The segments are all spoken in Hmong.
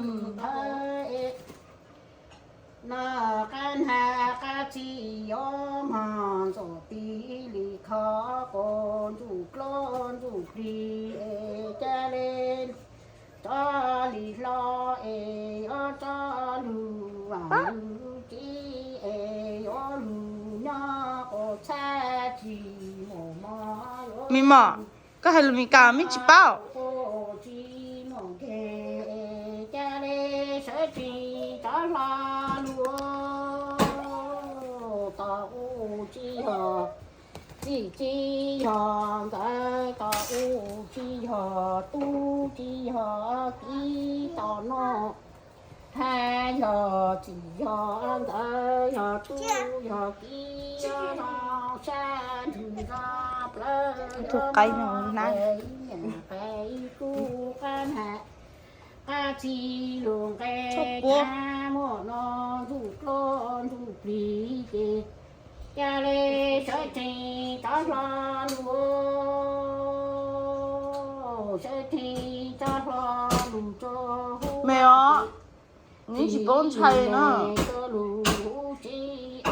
Thawj no qab hnav qab txi yuav mog ntxuam tis li khov quas ntxuj dlub ntxuj plig es ca le txoj li hlo es yuav txoj lug vam lug txib es yuav lug nyob quas txhab tsis muaj mov yuav Me mom, koj hais lus Meskas me tsis paub. Quas tsis muaj nkeeg es ca le sawv tsees rov hlo lug. Tom u tsis yog txij tsis yog nkawd, tom u tsis yog tub tsis yog kiv, tom no hab yog txij yog nkawd, yog tub yog kiv, yog no sab nrug nrog plawv, yog no qe niam qe kuv qab hnav qab txi lug nqe cab muaj no ntxuj dlub ntxuj plig ces ca le sawv tsees rov hlo lug, sawv tsees rov hlo lug rua huv. Me os, nws tsis paub ntshai na. Rua lug huv tsev,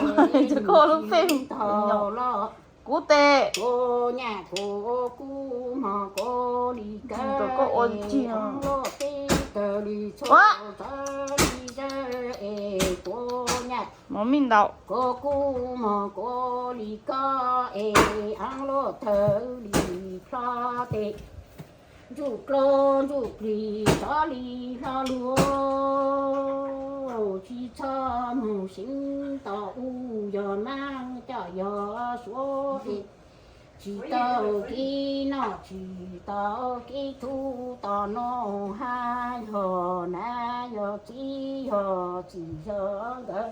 koj lub pheej thaum los kuv tes. Kuv nyaj kuv kub mog kuv li kawg, koj ua tsis loj teb kawg li txhua txawv li zawg es kuv nyaj mov mij ntau. Kuv kub mog kuv li koj es eeb luaj tawg li plho tes. Ntsuj dlub ntsuj plig txhua li hlo lug, tsis txhob moog seev tom u yog maab coj yog suav es tsis tau kev noj tsis tau kev tub tom no hab yog nav yog txiv yog txij yog nkawd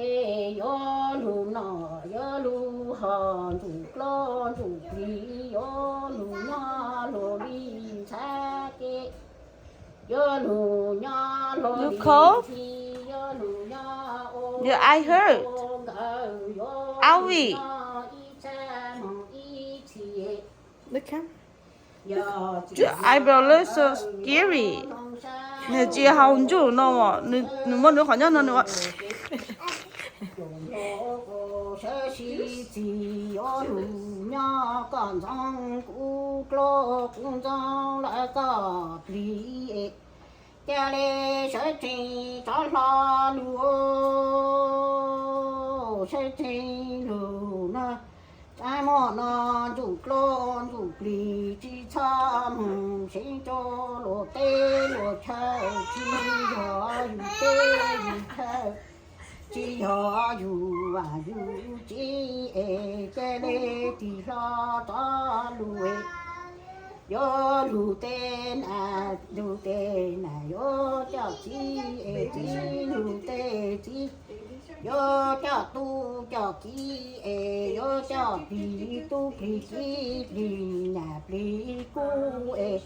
es yuav lug noj yuav lug haus ntsuj dlub ntsuj plig yuav lug nyob lug li ntxhab ces yuav lug nyob lug li ntxhi yuav lug nyob ua ib tug nkawd yuav lug nyob ib txhab moog ib txhis. Your eyebrow looks so scary. Nws tsis haus ntsuj no, nws muaj nws qhov nyob no nws sawv sib txig yuav lug nyob koj ntxoov kuv dlub kuv ntxoov lawv koj plig es ca le sawv tsees rov hlo lug, sawv tsees lug na. Tsav muaj no ntsuj dlub ntsuj plig tsis txhob moog seev rua luag teb luag chaw, tsis yog yug teb yug chaw, tsis yog yug vaaj yug tsev es ca le tig hlo rov lug es yuav lug teb nam lug teb nam yuav coj txiv es txiv lug teb txiv yuav coj tub coj kiv es yuav coj plig tub plig kiv plig nam plig kub es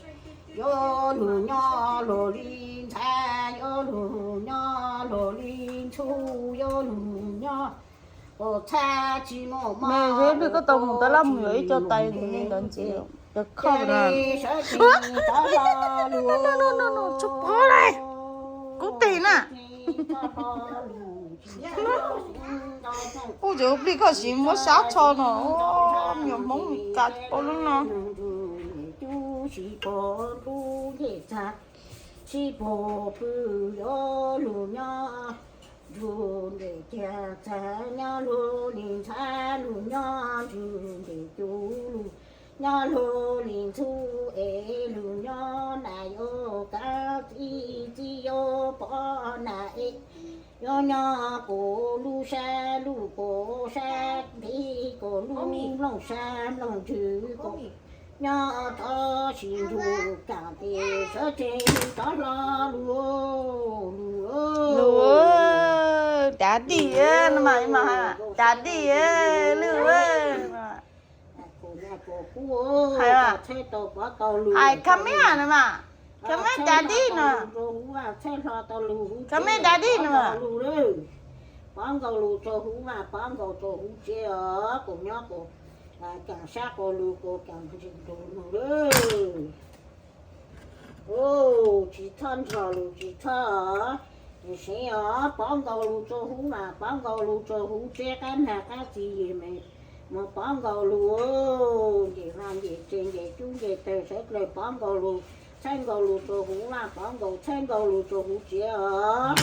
yuav lug nyob lug li ntxhab yuav lug nyob lug li ntxhub yuav lug nyob ua txhab tsis muaj mov. Koj tau mus tab laj mus yuav ib co tais ntawd ntxiv, cov khoj na. Tsis pov li, kuv tes na. Kuv cov plig koj siv muab sab tsho no, me nyuam Hmoob Meskas tsis paub lub no. Tsis pov pw yuav lug nyob nrug ntes cag txag nyob lug li ntxhab lug nyob nrug ntes cug lug nyob lug li ntxhub es lug nyob nam yuav kav txi txi yuav pov nam es yuav nyob kuv lub sab lug kuv sab nqi kuv lub nplooj sab nplooj ntsws kuv nyob rov sis nrug kaam tes sawv tsees rov hlo lug. Lug, cav dij no mas, cav dij lug. Hais, hais come here no mas, come here daddy no. Come here daddy no mas. Pov nkaus lug rua huv mas, pov nkaus rua huv tsev os, kuv nyob kuv kaam sab kuv lug kuv kaam nrug lug lawm. Ub, tsis txhob nrog lus tsis txhob, tus seev os, pov nkaus lus rau huv mas pov nkaus lus rau huv tsev qab nag qab txiv yim me, mus pov nkaus lus, nce vaj nce tsev nce cub nce tawg sawv dlawg pov nkaus lus, txhawb nkaus lus rau huv vaj pov nkaus txhawb nkaus lus rau huv tsev os.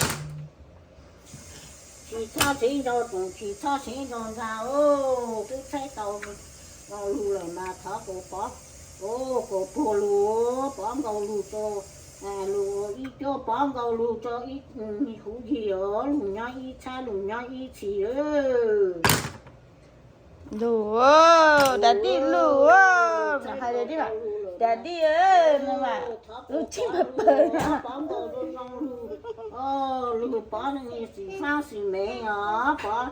Tsis txhob seev nrog toom tsis txhob seev nrog ntxa os, twb txhawb tau nkaus lus lawm mas thov kom pov, kom puag lus, pov nkaus lus rau, lus ib cuab pov nkaus lus rau ib huv yig os, lus nyob ib txhab lus nyob ib txhis. Lus, dab dij lus, hais dab dij, lus tsis pawg pawg. Lus pov xim fab xim me os, pov,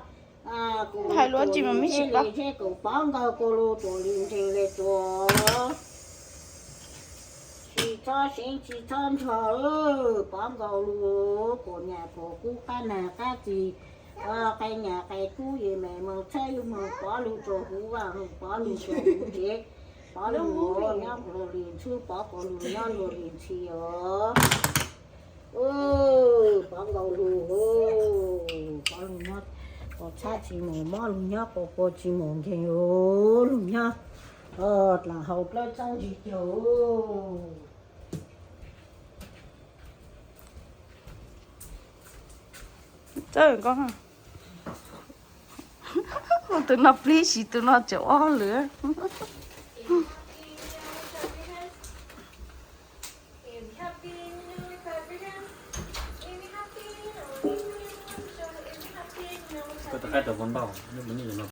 hais lus tsis mas me ntsis pov, kom pov nkaus kuv lus tuam li ntseeg le tuam. Tsis txhob seev tsis txhob nrog, pov nkaus lus, kom nyam kom kub qab nag qab txiv, qee nyam qee kub yim me mus txhawb yus mus pov lus rau huv vaj mus pov lus rau huv tsev, pov lus nyob luag li ntxhub pov kom lus nyob luag li ntxhi os. Pov nkaus lus, pov lus nyob kom txhab tsis mus mob, lus nyob kom pua tsis mus nkeeg, lus nyob dlaam hau dlawb txob ntsis caug. Tus no plib siv tus no tseem ob lwm. Koj tus qaib rau koj npaj, nej mus nyob no